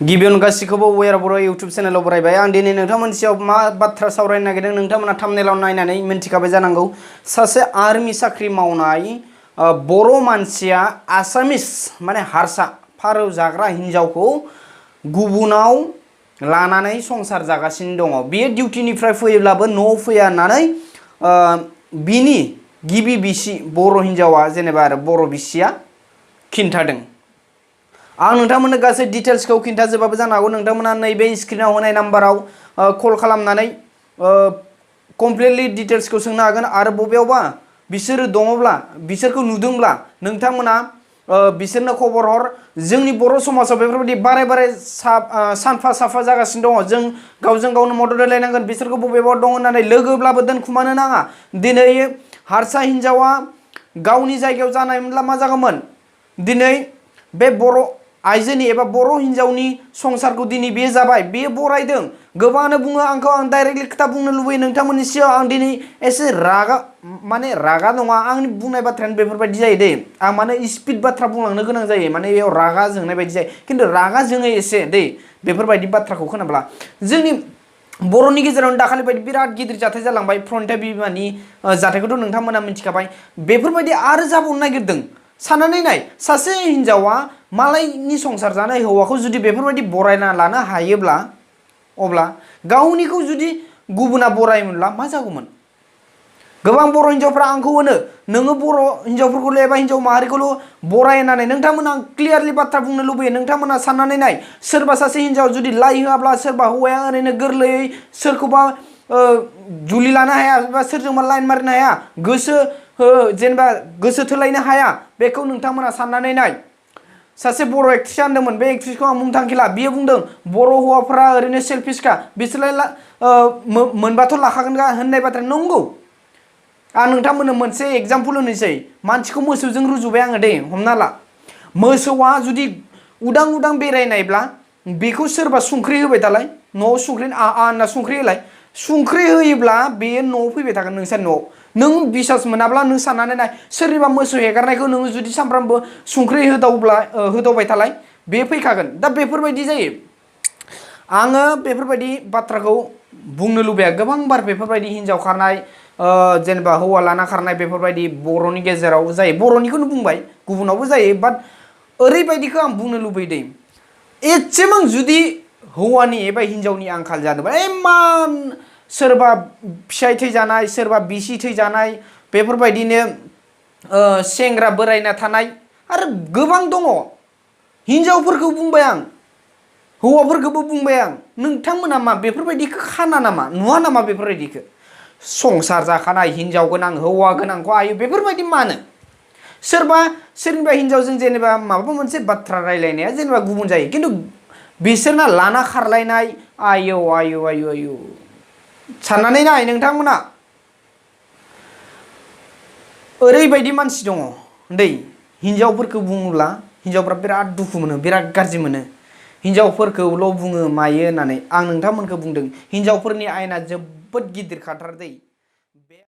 गिबियावनो गासिखौबो वेयार बर' इउटुब चेनेलाव बरायबाय आं दिनै नोंथांमोननि सायाव मा बाथ्रा सावरायनो नागिरदों नोंथांमोना थाम्बनेलाव नायनानै मिन्थिखाबाय जानांगौ सासे आर्मि साख्रि मावनाय बर' मानसिया आसामिस माने हारसा फारौ जाग्रा हिन्जावखौ गुबुनाव लानानै संसार जागासिनो दङ बियो डिउटिनिफ्राय फैयोब्लाबो न'आव फैया होननानै बिनि गिबि बिसि बर' हिन्जावा जेनेबा आरो बर' बिसिया खिन्थादों आं नोंथांमोननो गासै डिटेल्सखौ खिन्थाजोबाबो जानो हागौ नोंथांमोना नैबे स्क्रिनाव होनाय नाम्बाराव कल खालामनानै कमप्लिटलि डिटेल्सखौ सोंनो हागोन आरो बबेयावबा बिसोरो दङब्ला बिसोरखौ नुदोंब्ला नोंथांमोना बिसोरनो खबर हर जोंनि बर' समाजाव बेफोरबायदि बाराय बाराय सानफा साफा जागासिनो दङ जों गावजों गावनो मदद होलायनांगोन बिसोरखौ बबेयावबा दं होननानै लोगोब्लाबो दोनखुमानो नाङा दिनै हारसा हिन्जावा गावनि जायगायाव जानायमोनब्ला मा जागौमोन दिनै बे बर' आइजोनि एबा बर' हिन्जावनि संसारखौ दिनै बे जाबाय बे बरायदों गोबाङानो बुङो आंखौ आं डाइरेक्टलि खोथा बुंनो लुबैयो नोंथांमोननि सिगाङाव आं दिनै एसे रागा माने रागा नङा आंनि बुंनाय बाथ्रायानो बेफोरबायदि जायो दै आं माने स्पिड बाथ्रा बुंलांनो गोनां जायो माने बेयाव रागा जोंनाय बायदि जायो खिन्थु रागा जोङो एसे दै बेफोरबायदि बाथ्राखौ खोनाब्ला जोंनि बर'नि गेजेरावनो दाखालि बायदि बिराद गिदिर जाथाय जालांबाय फ्रन्टियार बिमानि जाथायखौथ' नोंथांमोना मिथिखाबाय बेफोरबायदि आरो जाबावनो नागिरदों साननानै नाय सासे हिन्जावा मालायनि संसार जानाय हौवाखौ जुदि बेफोरबायदि बरायना लानो हायोब्ला अब्ला गावनिखौ जुदि गुबुना बरायोमोनब्ला मा जागौमोन गोबां बर' हिन्जावफ्रा आंखौ होनो नोङो बर' हिन्जावफोरखौल' एबा हिन्जाव माहारिखौल' बरायनानै नोंथांमोना क्लियारलि बाथ्रा बुंनो लुबैयो नोंथांमोना साननानै नाय सोरबा सासे हिन्जाव जुदि लाइ होआब्ला सोरबा हौवाया ओरैनो गोरलैयै सोरखौबा जुलि लानो हाया एबा सोरजोंबा लाइन मारिनो हाया गोसो जेनेबा गोसो थोलायनो हाया बेखौ नोंथांमोना साननानै नाय सासे बर' एक्ट्रिस होनदोंमोन बे एक्ट्रिसखौ आं मुं थांखिला बियो बुंदों बर' हौवाफोरा ओरैनो सेल्फिसखा बिसोरलाय मोनबाथ' लाखागोन होननाय बाथ्रा नंगौ आं नोंथांमोननो मोनसे एग्जाम्पल होनोसै मानसिखौ मोसौजों रुजुबाय आङो दे हमना ला मोसौआ जुदि उदां उदां बेरायनायब्ला बेखौ सोरबा संख्रि होबाय दालाय न'आव संख्रि होनना संख्रि होलाय संख्रि होयोब्ला बेयो न'आव फैबाय थागोन नोंसोर न'आव नों बिसास मोनाब्ला नों साननानै नाय सोरनिबा मोसौ हेगारनायखौ नोङो जुदि सानफ्रामबो संख्रि होदावबाय थालाय बे फैखागोन दा बेफोरबायदि जायो आङो बेफोरबायदि बाथ्राखौ बुंनो लुबैया गोबां बार बेफोरबायदि हिन्जाव खारनाय जेनेबा हौवा लाना खारनाय बेफोरबायदि बर'नि गेजेराव जायो बर'निखौनो बुंबाय गुबुनावबो जायो बाट ओरैबायदिखौ आं बुंनो लुबैदों एसेबां जुदि हौवानि एबा हिन्जावनि आंखाल जादोंबा इमान सोरबा फिसाय थैजानाय सोरबा बिसि थैजानाय बेफोरबायदिनो सेंग्रा बोरायना थानाय आरो गोबां दङ हिन्जावफोरखौ बुंबाय आं हौवाफोरखौबो बुंबाय आं नोंथांमोना मा बेफोरबायदिखौ खाना नामा नुवा नामा बेफोरबायदिखौ संसार जाखानाय हिन्जाव गोनां हौवा गोनांखौ आयो बेफोरबायदि मानो सोरबा सोरनिबा हिन्जावजों जेनेबा माबा मोनसे बाथ्रा रायलायनाया जेनेबा गुबुन जायो खिन्थु बिसोरना लाना खारलायनाय आयौ आयौ आयौ आयौ साननानै नाय नोंथांमोना ओरैबायदि मानसि दङ दै हिन्जावफोरखौ बुङोब्ला हिन्जावफ्रा बिराद दुखु मोनो बिराद गाज्रि मोनो हिन्जावफोरखौल' बुङो मायो होननानै आं नोंथांमोनखौ बुंदों हिन्जावफोरनि आयेना जोबोद गिदिर खाथार दै